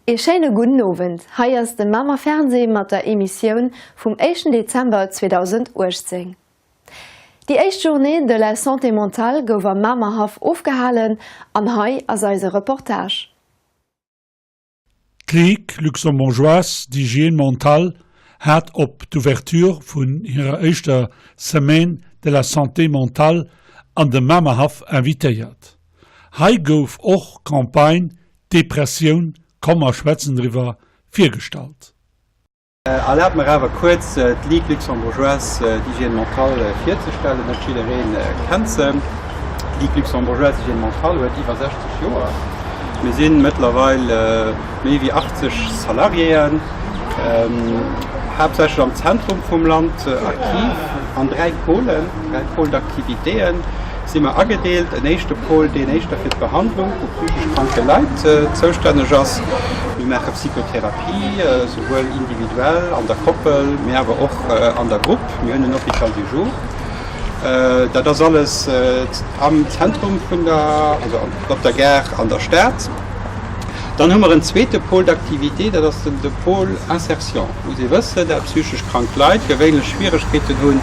Ee schéine gudden Owend, hei ass de Mamer Fernseh mat der Emissioun vum éischten Dezember 2018. Déi éischt Journée de la Santé mentale gouf am Mamerhaff ofgehalen an hei ass eise Reportage. D'Ligue luxembourgeoise d'hygiène mentale hat op d'Ouverture vun hirer éischter Semaine de la santé mentale an de Mamerhaff invitéiert. Hei gouf och d'Campagne Depressioun, komm mer schwätzen driwwer virgestallt. Erlaabt mer awer kuerz d'Ligue luxembourgeoise d'hygiène mentale virzestellen. Net jidderee kennt se. D'Ligue luxembourgeoise d'hygiène mentale huet iwwer 60 Joer. Mir si mëttlerweil méi wéi 80 Salariéen, haaptsächlech am Zentrum vum Land aktiv, an 3 Pôlen, 3 Pôles d'activitéen si mer agedeelt. En éischte Pôle, deen éischter fir d'Behandlung vu psychesch kranke Leit zoustänneg ass. Mir maache Psychotherapie, souwuel individuell an der Koppel, mee awer och an der Grupp. Mir hunn en Hôpital du jour. Dat ass alles am Zentrum vun der, also op der Gare an der Stad. Dann hu mer en zweete Pôle d'activité, dat ass den de Pôle insertion. Muss ee wëssen, dat psychesch krank Leit gewéinlech Schwieregkeeten hunn,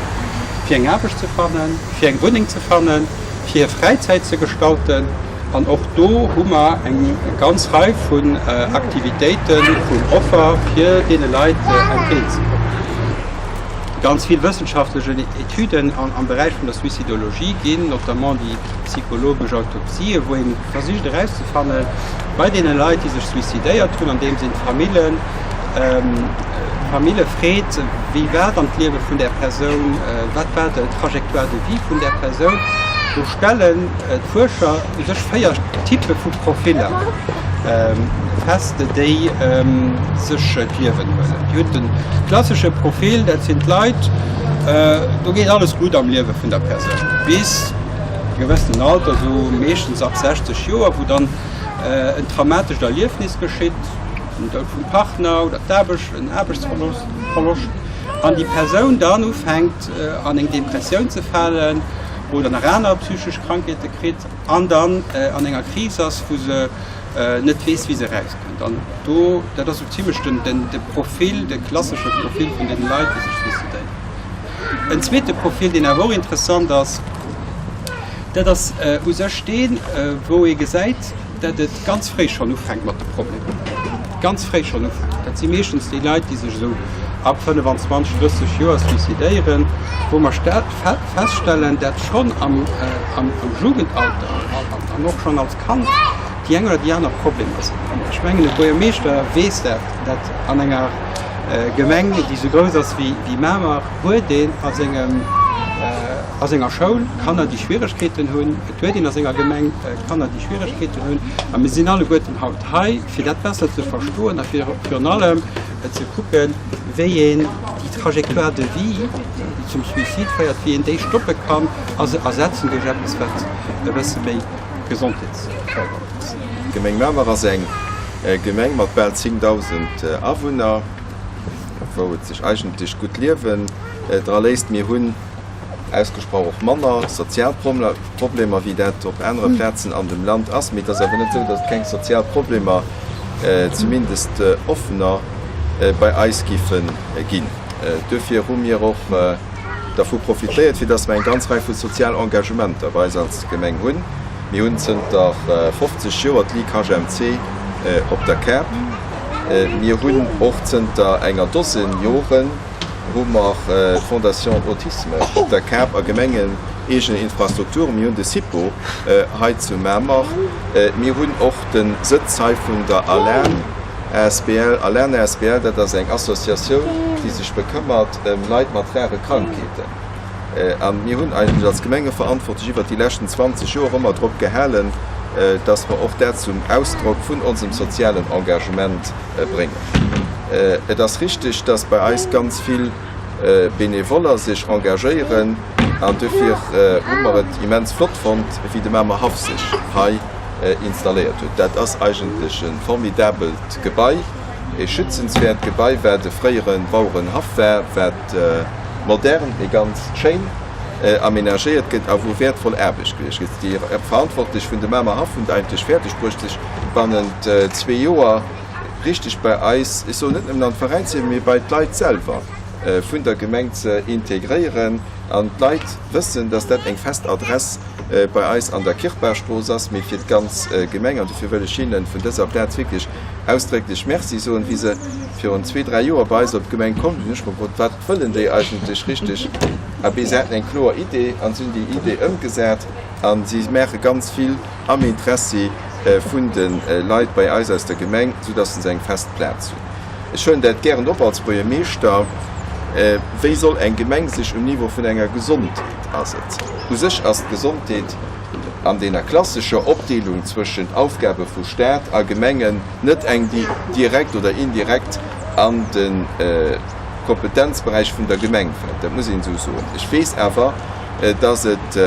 fir eng Aarbecht ze fannen, fir eng Wunneng ze fannen, fir hir Fräizäit ze gestalten. An och do hu mer eng ganz Rei vun Aktivitéiten, vun Offer, fir deene Leit entgéintzekommen. Ganz vill wëssenschaftlech Etüden am Beräich vun der Suicidologie ginn, notamment déi psychologesch Autopsien, wou ee versicht erauszefannen, bei deene Leit, déi sech suicidéiert hunn, andeems een d'Famillen, d'Famille freet, wéi war dann d'Liewe vun där Persoun, wat war d'Trajectoire de vie vun där Persoun, do stellen d'Fuerscher u sech 4 Typpe vu Profiller fest, déi sech d'Liewen huelen. Dir hutt de klassesche Profil, dat sinn d'Leit, do geet alles gutt am Liewe vun der Persoun, bis e gewëssenen Alter, esou meeschtens ab 60 Joer, wou dann en traumatescht Erliefnis geschitt, den Doud vum Partner oder d'Aarbecht, en Aarbechtsverloscht, an déi Persoun dann ufänkt an eng Depressioun ze falen oder nach aner psychesch Krankheete kritt an dann an enger Kris ass, wou se net weess, wéi se erauskënnt. An do, dat ass esou zimlech den, de Profil, de klassesche Profil vun deene Leit, déi sech suicidéieren. En zweete Profil, deen awer och interessant ass, dat ass u sech deen, wou ee gesäit, dat et ganz fréi schonn ufänkt mat de Problemer, ganz fréi schonn ufänkt. Dat si meeschtens déi Leit, déi sech esou ab 25, 30 Joer suicidéieren, wou mer feststellen, dat schonn am Jugendalter an och schonn als Kand déi eng oder déi aner Problemer sinn. An ech mengen, e Buergermeeschter weess dat, dat an enger Gemeng, déi esou grouss ass wéi Mamer, huet een a sengem, a senger Schoul Kanner, déi Schwieregkeeten hunn. Et huet een a senger Gemeng Kanner, déi Schwieregkeeten hunn. A mir sinn alleguerten haut hei, fir dat besser ze verstoen a virun allem ze kucken, wéi een déi Trajectoire de vie, déi zum Suicide féiert, wéi een déi stoppe kann a se ersetzen duerch eppes, wat e bësse méi gesondheetsfërdernd ass. D'Gemeng Mamer ass eng Gemeng mat bal 10.000 Awunner, wou et sech eigentlech gutt liewen dra léisst. Mir hunn ausgesprach och manner sozial Problemer, wéi dat op anere Plazen an dem Land ass. Mee et ass awer net esou, datt et keng sozial Problemer, zumindest offener, bei eis géife ginn. Duerfir hu mir och dervu profitéiert, fir datt mer eng ganz Rei vu sozial Engagementer bei eis als Gemeng hunn. Mir hunn zënter 50 Joer d'Ligue HMC op der Kap. Mir hunn och zënter enger Dosen Joren, hu mer d'Fondation Autisme op der Kap a gemengeneegenen Infrastrukturen. Mir hunn de SIPO hei zu Mamer. Mir hunn och de Sëtz hei vun der ALAN asbl. ALAN asbl, dat ass eng Associatioun, déi sech bekëmmert ëm Leit mat rare Krankheeten. A mir hunn eigentlech als Gemengeverantwortlech iwwert déi leschten 20 Joer ëmmer drop gehalen, dass mer och dat zum Ausdrock vun onsem sozialen Engagement bréngen. Et ass richtig, dass bei eis ganz vill Benevoller sech engagéieren an dofir hu mer et immens flott fonnt, wéi de Mamer Haff sech hei installéiert huet. Dat ass eigentlech e formidabelt Gebai, e schützenswäert Gebai, wat e fréiere Bauerenhaff war, wat modern, mee ganz schéin amenagéiert gëtt a wou wäertvoll Aarbecht geleescht gëtt. Déi Verantwortlech vun de Mamer Haff hunn et eigentlech fäerdegbruecht, sech bannent zwee Joer. richteg bei eis, ech soen net nëmmen an d'Veräinsliewen, mee bei d'Leit selwer vun der Gemeng ze integréieren an d'Leit wëssen, dass dat eng fest Adress bei eis an der Kirchbaachstrooss ass, mee fir d'ganz Gemeng. An dofir wëll ech hinne vun dëser Plaz wierklech ausdrécklech Merci soen. Wéi se virun zwee, dräi Joer bei eis op d'Gemeng komm sinn, hunn ech mer gefrot, Wat wëllen déi eigentlech richteg? Abee, se haten eng kloer Idee an se hunn déi Idee ëmgesat a si maache ganz vill am Interessi vun de Leit bei eis aus der Gemeng, soudass se eng fest Plaz hunn. Ech huelen dat gären op als Buergermeeschter. Wéi soll eng Gemeng sech um Niveau vun enger Gesondheet Ass et u sech ass d'Gesondheet an dener klassescher Opdeelung zwëschent Aufgabe vu Staat a Gemengen net eng, déi direkt oder indirekt an de Kompetenzberäich vun der Gemeng fält. Dat muss een esou soen. Ech weess awer, dass et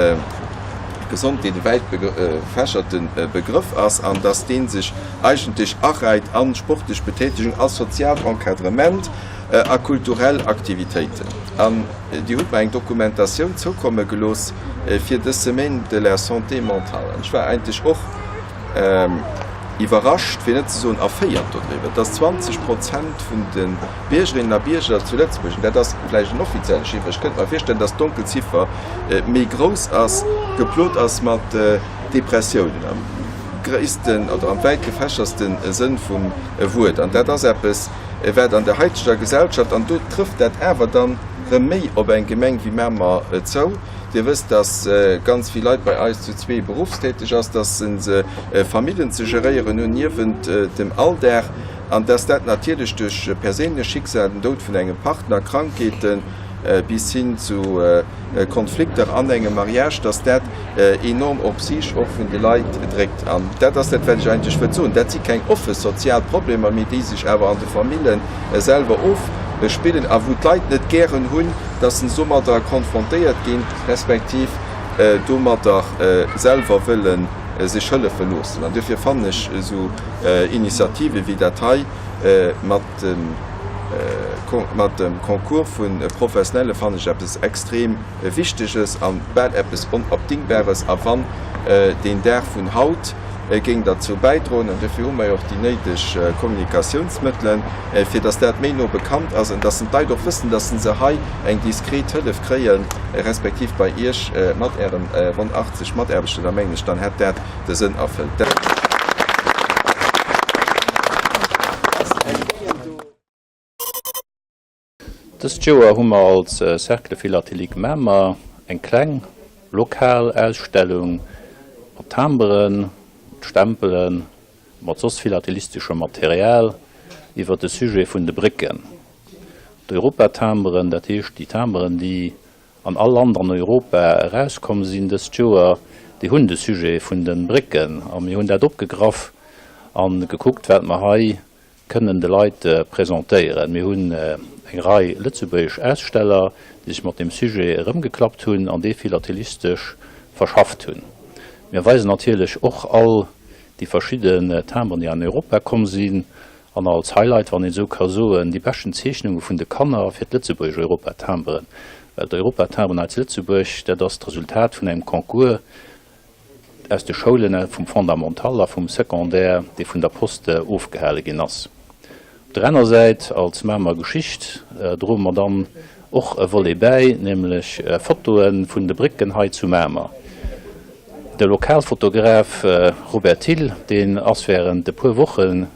Gesondheet e wäit gefächerte Begrëff ass an dass dee sech eigentlech areit an sportlech Betätegung, a soziaalt Encadrement a kulturell Aktivitéiten. An Dir hutt mer eng Dokumentatioun zoukomme gelooss fir dës Semaine de la santé mentale. An ech war eigentlech och iwwerrascht, fir net ze soen erféiert dodriwwer, dass 20 Prozent vun de Biergerinnen a Bierger zu Lëtzebuerg, an dat ass vläicht en offizielle Chiffer, ech kënnt mer virstellen, dass d'Donkelziffer méi grouss ass, geplot ass mat Depressiounen am gréissten oder am wäit gefächerste Sënn vum Wuert. An dat ass eppes, wat an der haiteger Gesellschaft, an do trëfft dat awer dann rëm méi op eng Gemeng wéi Mamer zou, Dir wësst, dass ganz vill Leit bei eis zu zwee berufstäteg ass, dass se Famillen ze geréieren hunn niewent dem Alldag an dass dat natierlech duerch perséinlech Schicksal, den Doud vun engem Partner, Krankheeten bis hin zu Konflikter an engem Mariage, dass dat enorm op d'Psych och vun de Leit dréckt. An dat ass dat, wat ech eigentlech wëllt soen. Dat si keng offe sozial Problemer, mee déi sech awer an de Famille selwer ofspillen a wou d'Leit net gären hunn, dass se domadder konfrontéiert ginn, respektiv domadder selwer wëlle sech hëllefe loossen. An duerfir fannen ech esou Initiative wéi dat hei mat dem Concours vu Professionelle fannen ech eppes extrem Wichteges a bal eppes Onabdingbares. A wann deen Dag vun haut géing derzou bäidroen, an dofir hu mer jo och déi néideg Kommunikatiounsmëttelen, fir datt dat méi no bekannt ass an datt d'Leit och wëssen, datt se hei eng diskret Hëllef kréien, respektiv bei Iech mat Ären ronn 80 Mataarbechter, da mengen ech, dann hätt dat de Sënn erfëllt. Dat ass eng. Dëst Joer hu mer als Cercle Philatélique Mamer eng kleng lokal Ausstellung mat Timberen, mat Stempelen, mat soss philatelisteschem Material iwwer de Sujet vun de Brécken. D'Europatimberen, dat heescht déi Timberen, déi an all Land an Europa erauskomm sinn dëst Joer, déi hunn de Sujet vun de Brécken. A mir hunn dat opgegraff a gekuckt, wat mer hei kënnen de Leit presentéieren. Mir hunn eng Rei lëtzebuergesch Aussteller, déi sech mat deem Sujet erëmgeklappt hunn an dee philatelistesch verschafft hunn. Mir weisen natierlech och all déi verschidden Timberen, déi an Europa komm sinn, an als Highlight, wann een esou ka soen, déi beschten Zeechnunge vun de Kanner fir d'lëtzebuergesch Europatimberen. Well d'Europatimberen hei zu Lëtzebuerg, dat ass d'Resultat vun engem Concours, aus de Schoulen vum Fondamental a vum Secondaire, dee vun der Poste ofgehale ginn ass. Op der aner Säit, als Mamer Geschicht, droe mer dann och e Volet bäi, nämlech Fotoe vun de Brécken hei zu Mamer. De Lokalfotograf Robert Thill, deen ass wärend e puer Wochen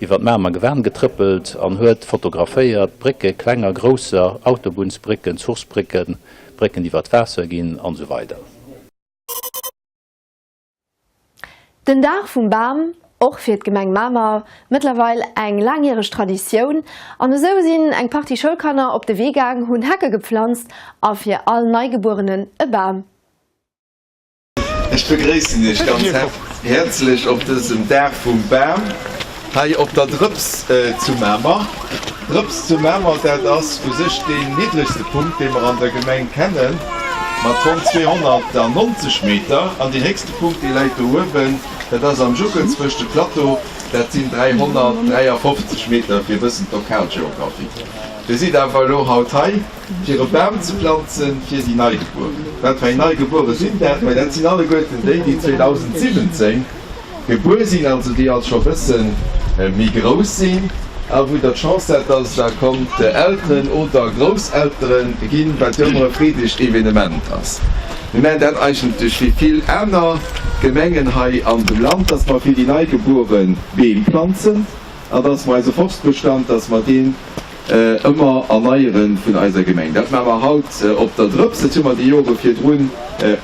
iwwer d'Mamer Gewan getrëppelt an huet fotograféiert, Brécke, kleng a grousser, Autobunnsbrécken, Zuchsbrécken, Brécken déi iwwer d'Waasser ginn, an esou weider. Den Dag vum Bam, och fir d'Gemeng Mamer mëttlerweil eng laangjäreg Traditioun. An esou sinn eng Partie Schoulkanner op de Wee gaang, hunn Hecke gepflanzt a fir all Neigebuerenen e Bam. Ech begréissen Iech ganz häerzlech op dësem Dag vum Bam hei op der Drëps zu Mamer. D'Drëps zu Mamer, dat ass u sech deen niddregste Punkt, dee mer an der Gemeng kennen, mat ronn 290 Meter. An deen héchste Punkt, dee läit do uewen, dat ass am Juckelsbësch, de Plateau, dat sinn 353 Meter, fir e bëssen d'Lokalgeographie. Dir sidd awer elo haut hei, fir e Bam ze planzen fir déi Neigebueren. Wat fir eng Neigebuere sinn dat? Mä dat sinn alleguerten déi, déi 2017. gebuer sinn, also déi alt scho bësse méi grouss sinn a wou Der d'Chance hat, dass Der konnt Elteren oder Grousseltere ginn, wat jo ëmmer e freedegt Evenement ass. Mir maachen dat eigentlech wéi vill aner Gemengen hei an dem Land, dass mer fir déi Neigebuere Beem planzen an dass mer eise Forstbestand, dass mer deen ëmmer erneiere vun eiser Gemeng. Dat maache mer haut op der Drëps. Dat hu mer déi Jore virdrun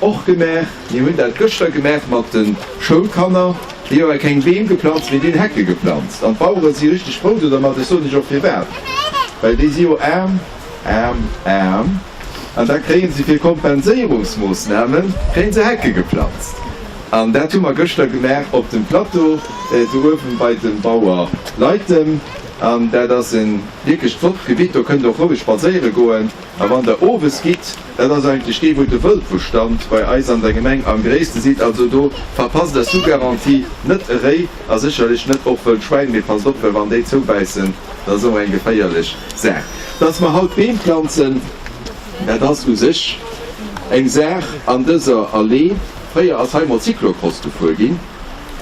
och gemaach. Mir hunn dat gëschter gemaach mat de Schoulkanner. Déi hu keng Beem geplanzt, mee déi hunn Hecke geplanzt. An d'Bauere si richteg frou do dermat. Ech soen lech och firwat, Well déi si jo aarm, aarm, aarm. An da kréie se fir Kompenséierungsmoossname kréie se Hecke geplanzt. An dat hu mer gëschter gemaach op dem Plateau do uewen bei dem Bauer Leytem. An dat ass e wierklecht flott Gebitt, do kënnt Der och roueg spadséiere goen. A wann Der owes gitt, dat ass eigentlech dee wou de Wëldbestand bei eis an der Gemeng am gréisste sidd, also do verpasst Der sous garantie net e Réi a sécherlech net och wëllt Schwäin, mee passt op, well wann déi zoubäissen, dat ass ëmmer eng geféierlech Saach. Dass mer haut Beem planzen, dat ass u sech eng Saach an dëser Allee. Fréier ass hei mol Cyclocross gefuer ginn.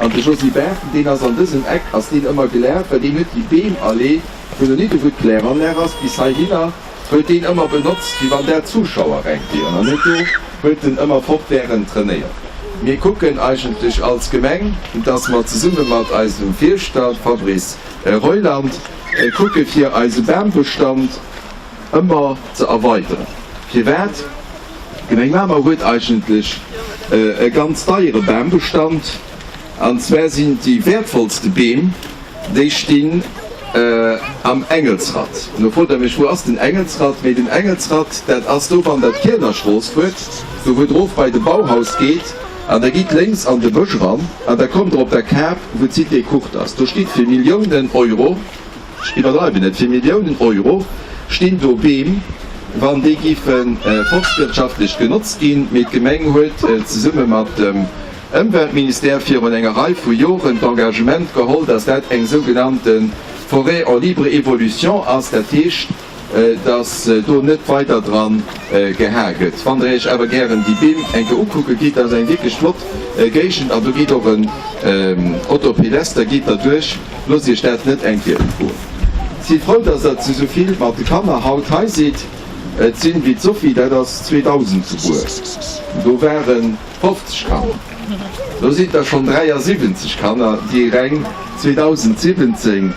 An de Josy Barth, deen ass an dësem Eck ass deen ëmmer gelaf, well deen huet déi Beemallee vun donidde wou d'Kläranlag ass bis heihinner huet deen ëmmer benotzt, wéi wann dat Zuschauerränk wieren an huet do huet en ëmmer fortwährend trainéiert. Mir kucken eigentlech als Gemeng, dass mer zesumme mat eisem Fierschter Fabrice Reuland kucke fir eise Bambestand ëmmer ze erweideren. Firwat? D'Gemeng Mamer huet eigentlech e ganz deiere Bambestand, an zwar sinn déi wäertvollste Beem, déi stinn am Engelsratt. Elo frot Der mech, wou ass den Engelsratt? Mee den Engelsratt, dat ass do, wann Der d'Kielerstrooss fuert, do wou et erof bei de Bauhaus geet, an Der gitt lénks an de Bësch eran, an da kommt Der op der Kap, wou d'Cité Kurt ass. Do steet fir Milliounen Euro, Ech iwwerdreiwen net, fir Milliounen Euro stinn do Beem, wann déi géife forstwirtschaftlech genotzt ginn. Mee d'Gemeng huet zesumme mat dem Ëmweltministère virun enger Rei vu Joren d'Engagement geholl, dass dat eng sougenannte Forêt en libre évolution ass, dat heescht, dass do net weider dran geha gëtt. Wann der iech awer gären déi Beem eng Kéier ukucke gitt, dat ass eng wierklech flott Géigend an do geet och en Autopedester geet derduerch. Loosst iech dat net eng Kéier entgoen. Si frou, dass der zu sou vill mat de Kanner haut hei sidd. Et sinn, wéi d'Sophie, dat ass 2000 gebuer, do ware 50 Kanner, lo sinn der schonn 73 Kanner, déi reng 2017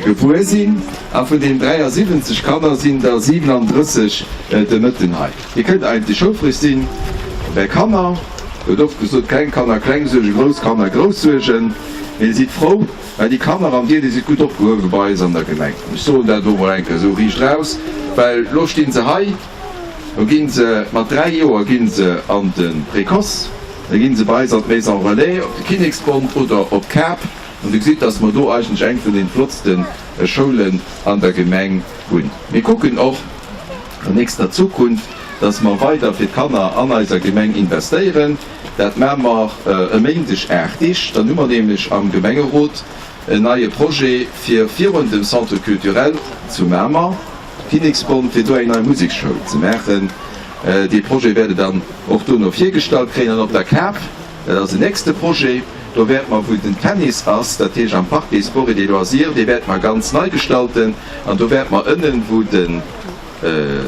gebuer sinn. A vun deenen 73 Kanner sinn der 37 de Mëtten hei. Dir kënnt eigentlech houfreg sinn op är Kanner. Et gëtt oft gesot, kleng Kanner kleng Suergen, grouss Kanner grouss Suergen. Mee sidd frou, well déi Kanner an dir, dir sidd gutt opgehuewe bei eis an der Gemeng. Ech soen dat elo mol eng Kéier esou riicht raus, well elo sti se hei, lo gi se mat 3 Joer gi se an de Précoce, da gi se bei eis an d'Maison Relais, op de Kinneksbond oder op d'Kap. An Dir gesitt, dass mer do eigentlech eng vun de flottste Schoulen an der Gemeng hunn. Mir kucken och an nächster Zukunft, dass mer weider fir d'Kanner an eiser Gemeng investéieren. Dat maache mer e Méindeg 8 Deeg. Dann hu mer nämlech am Gemengerot en neie Projet fir virun dem Centre culturel zu Mamer, Kinneksbond, fir do eng nei Museksschoul ze maachen. Dee Projet wäert Der dann och dono virgestallt kréien. An op der Kap, dat ass en nächste Projet, do wäerte mer, wou den Tennis ass, dat heescht am Parc des Sports et des Loisirs, dee wäerte mer ganz nei gestalten. An do wäerte mer ënnen, wou de.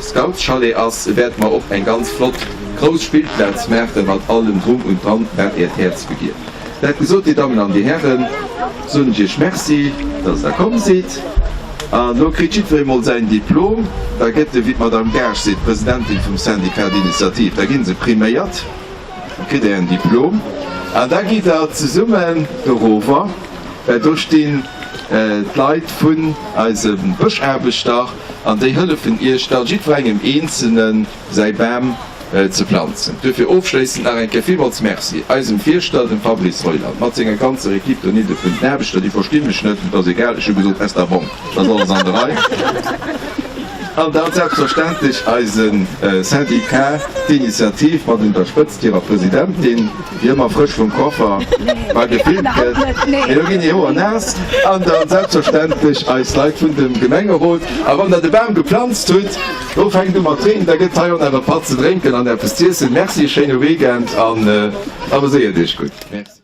Scoutschalet ass, wäerte mer och eng ganz flott grouss Spillplaz maache mat allem drum und dran, wat Äert Häerz begiert. Dat gesot, Dir Dammen an Dir Hären, soen ech Iech Merci, dass Der komm sidd. An elo kritt jiddweree mol säin Diplom. Da gëtt e, wéi d'Madame Gaasch seet, d'Presidentin vum Syndicat d'initiative, da gi se priméiert. Da kritt Der en Diplom an da gitt Der zesummen dorower, well do stinn d'Leit vun eise Bëschaarbechter an déi hëllefen Iech da jiddwerengem Eenzelne säi Bam ze planzen. Duerfir ofschléissend nach eng Kéier villmools Merci eisem Fierschter, dem Fabrice Reuland, mat senger ganzer Equipe donidde vun den Aarbechter, déi versti mech net, et ass egal, ech hu gesot, Esther, bon, da ass alles an der Rei. An dann selbstverständlech eise Syndicat d'initiative mat un der Spëtzt hirer Presidentin, déi ëmmer frësch vum Koffer wa gefilmt gëtt, mee do ginn déi Hoer naass. An dann selbstverständlech eis Leit vun dem Gemengerot. A wann der de Bam geplanzt hutt, lo fänkt u mat reenen, da gëtt hei och nach e Patt ze drénken an eppes z'iessen. Merci, schéine Weekend an ameséiert iech gutt. Merci.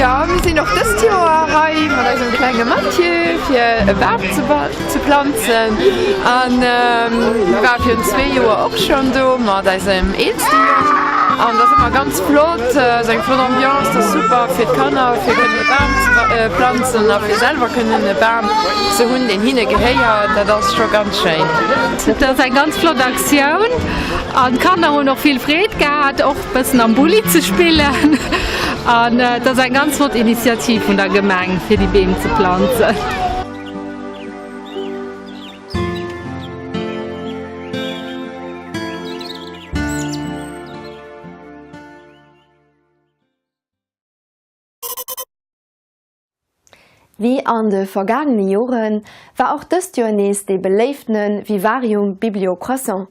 Jo, mir sinn och dëst Joer hei mat eisem klenge Mathieu fir e Bam ze planzen. An mir ware virun zwee Joer och schonn do mat eisem eelste Jong. An dat ass ëmmer ganz flott, esou eng flott Ambiance, dat ass super fir d'Kanner fir kënnen e Bam ze planzen a fir selwer kënnen e Bam ze hunn, deen hinne gehéiert. Dat ass scho ganz schéin. Dat ass eng ganz flott Aktioun an d'Kanner hunn och vill Freed gehat, och bëssen am Bulli ze spillen an et ass eng ganz flott Initiativ vun der Gemeng fir déi Beem ze planzen. Wéi an de vergaangene Jore war och dëst Joer nees dee beléiftene Vivarium Biblio Croissant.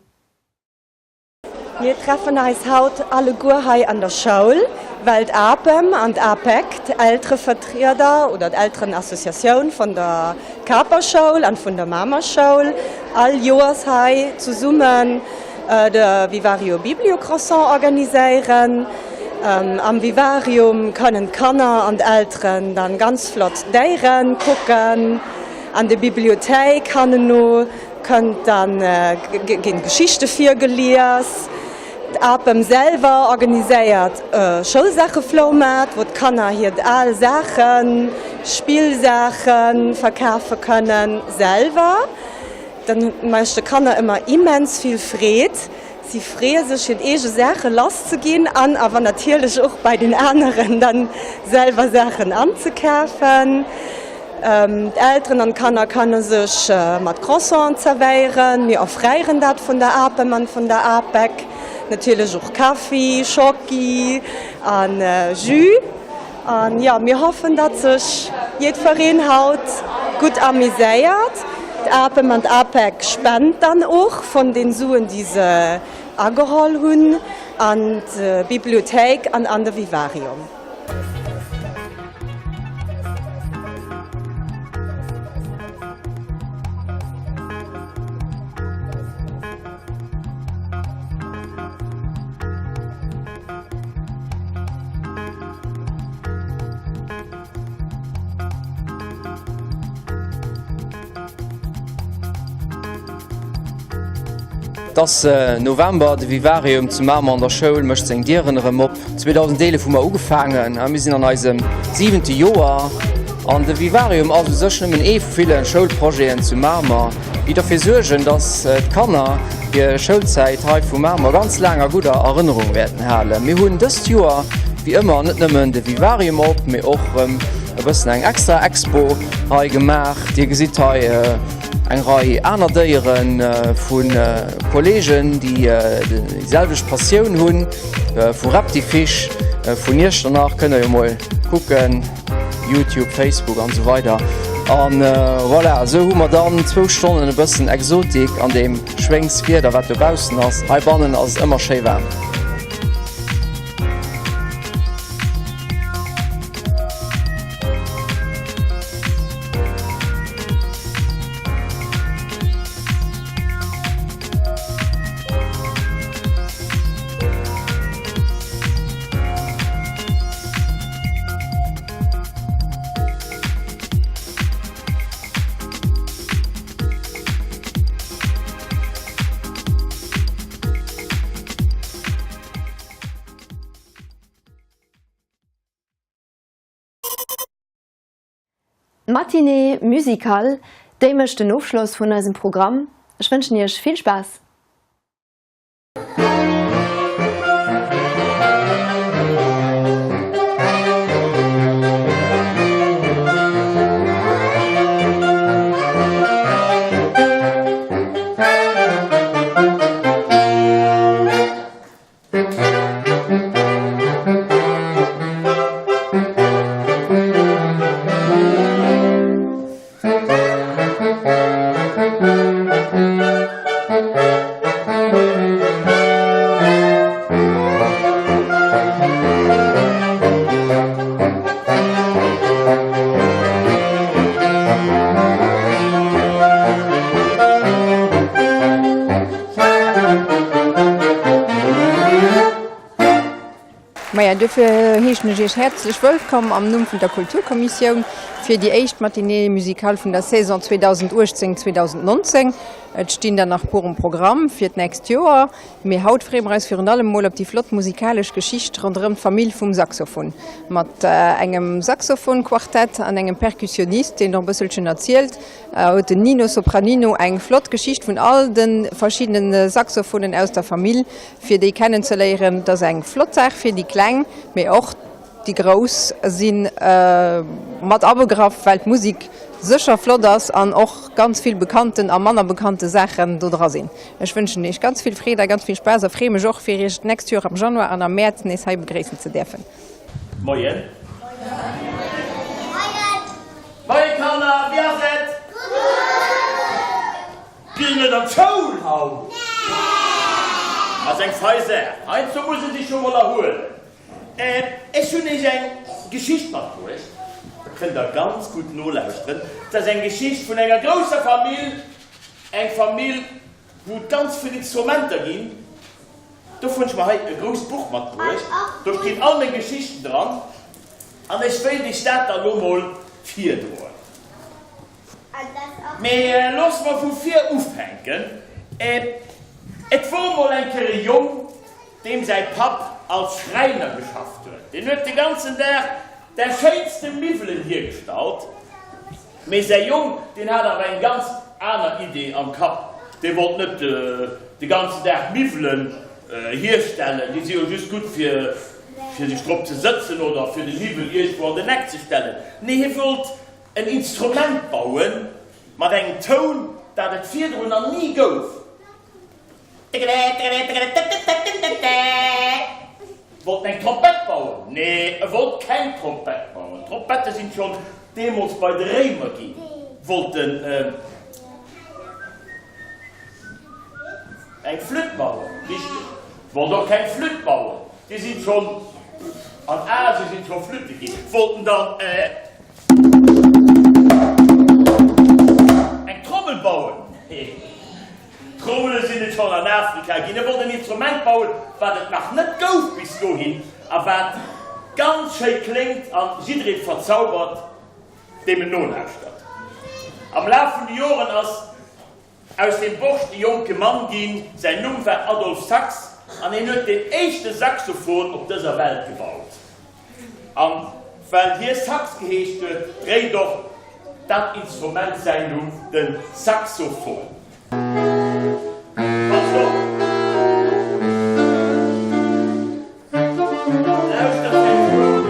Mir treffen eis haut alleguer hei an der Schoul, well d'APEM an d'APEC, d'Elterevertrieder oder d'Elterenassociatioun vun der Caper Schoul an vun der Mamer Schoul, all Joers hei zesummen de Vivario Biblio Croissant organiséieren. Am Vivarium kënnen d'Kanner an d'Elteren dann ganz flott Déieren kucken. An der Bibliothéik hanneno Kënnt dann ginn Geschichte virgelies. D'APEM selwer organiséiert e Schoulsaachefloumaart, wou d'Kanner hiert al Saachen, Spillsaachen verkafe kënnen selwer. Dat mécht de Kanner ëmmer immens vill Freed. Si freeë sech hiert eege Saache lass ze ginn an awer natierlech och bei den aneren dann selwer Saachen anzekafen. D'Elteren an d'Kanner kënne sech mat Croissanten zerwéieren. Mir offréieren dat vun der APEM an vun der APEG. Natierlech och Kaffi, Schocki a Jus. An jo, mir hoffen, datt sech jiddwereen haut gutt amuséiert. D'APEM an d'APEG spent dann och vun den Suen, déi se ageholl hunn, an d'Bibliothéik an an de Vivarium. Et ass November, de Vivarium zu Mamer an der Schoul mécht seng Dieren erëm op. 2011 hu mer ugefaangen a mir sinn an eisem siwente Joer. An de Vivarium ass u sech nëmmen ee vu ville Schoulprojeten zu Mamer, déi derfir suergen, dass d'Kanner hir Schoulzäit hei vu Mamer ganz laang a gutt a Erënnerung wäerten halen. Mir hunn dëst Joer wéi ëmmer net nëmmen de Vivarium op, mee och erëm e bëssen eng extra Expo hei gemaach. Dir gesitt hei eng Rei aner Déiere vu Kolleegen, déi déi selwecht Passioun hunn. Vu Reptifish vun Iechternach kënnt der jo mol kucken, Youtube, Facebook an esou weider. An voilà, esou hu mer dann zwou Stonnen e bëssen Exotik an deem Schwéngswieder wat dobaussen ass. Heibannen ass et ëmmer schéi waarm. D'Matinée musicale, déi mécht den Ofschloss vun eisem Programm. Ech wënschen Iech vill Spaass! Maja, duerfir heeschen ech Iech häerzlech wëllkomm am Numm vun der Kulturkommissioun fir déi éischt Matinée musicale vun der Saison 2018, 2019. Et stinn der nach puer um Programm fir d'nächst Joer, mee haut freeë mer eis virun allem mol op déi flott musikalesch Geschicht ronderëm d'Famill vum Saxophon mat engem Saxophonquartett an engem Perkussionist, deen och e bësselchen erzielt. Huet den Nino Sopranino eng flott Geschicht vun all de verschiddene Saxophonen aus der Famill fir déi kennen ze léieren. Et ass eng flott Saach fir déi Kleng, mee och déi Grouss si mat abegraff, well d'Musek sécher flott ass an och ganz vill bekannten a manner bekannte Saachen do dra sinn. Ech wënschen iech ganz vill Freed a ganz vill Spaass a freeë mech och fir iech d'nächst Joer am Januar an am Mäerz nees hei begréissen ze däerfen. Moien. Moien Kanner, wéi ass et? Gutt! Gitt net an d'Schoul haut? Nee! Ass eng fei Saach, heiansdo muss e sech jo mol erhuelen. Ech hunn iech eng Geschicht matbruecht, kënnt der ganz gutt nolauschteren. Et ass eng Geschicht vun enger grousser Famill, eng Famill wou et ganz vill Instrumenter ginn. Dofir hunn ech mer hei e grousst Buch matbruecht, do stinn all meng Geschichten dran an ech wéilt iech dat da lo mol virdroen. Mee loosse mer vu vir ufänken. Et wor mol eng Kéier e Jong, deem säi Papp als Schräiner geschafft huet. Deen huet de ganzen Dag där schéinste Miwwelen hiergestallt. Mee säi Jong, deen hat awer eng ganz aner Idee am Kapp. Dee wollt net de ganzen Dag Miwwelen hierstellen, déi si jo just gutt fir fir sech drop ze sëtzen oder fir de Miwwel iergendwou an den Eck ze stellen. Nee, hie wollt en Instrument bauen mat engem Toun, dat et virdrun nach ni gouf. Wollt en eng Trompett bauen? Nee, e wollt keng Trompett bauen. Trompette sinn schonn deemools bei de Réimer ginn. Wollt en eng Flütt bauen? Richteg. Wollt och keng Flütt bauen. Déi sinn schonn an Asien sinn scho Flütte ginn. Wollt en dann eng Trommel bauen? Nee. Trommele sinn et schonn an Afrika ginn. E wollt en Instrument bauen, wat et nach net gouf bis dohin a wat ganz schéi kléngt a jidderee verzaubert, deem en nolauschtert. Am Laf vun de Joren ass aus deem Borscht e jonke Mann ginn. Säin Numm war Adolphe Sax an hien huet deen éischte Saxophon op dëser Welt gebaut. An well hie Sax geheescht huet, dréit och dat Instrument säin Numm, de Saxophon. Passt op! Lauschtert säin Toun!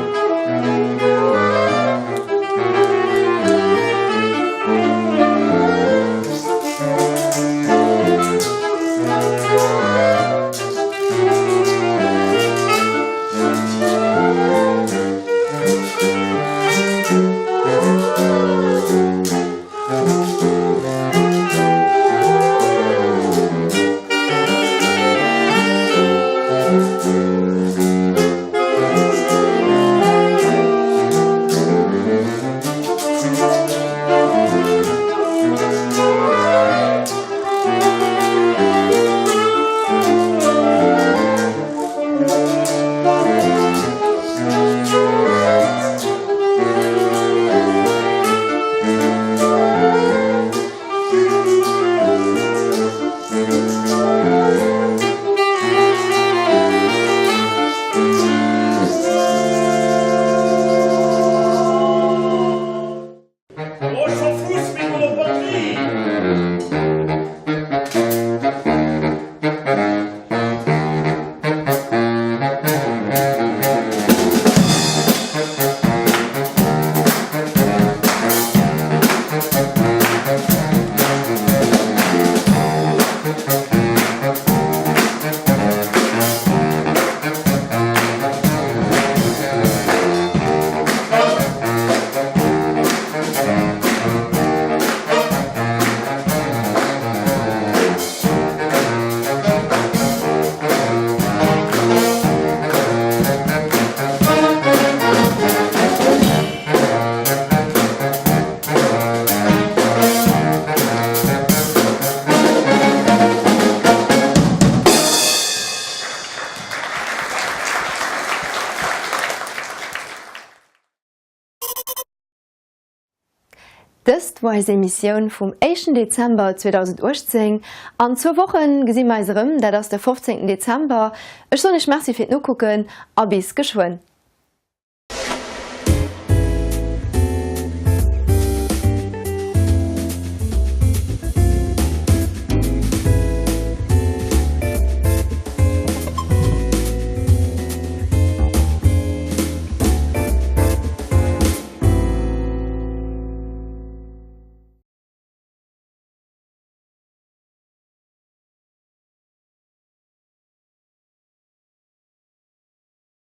Dëst wor eis Emissioun vum éischten Dezember 2018. An zwou Wochen gesi mer eis erëm, dat ass de 15 Dezember. Ech soen iech Merci fir d'Nokucken a bis geschwënn.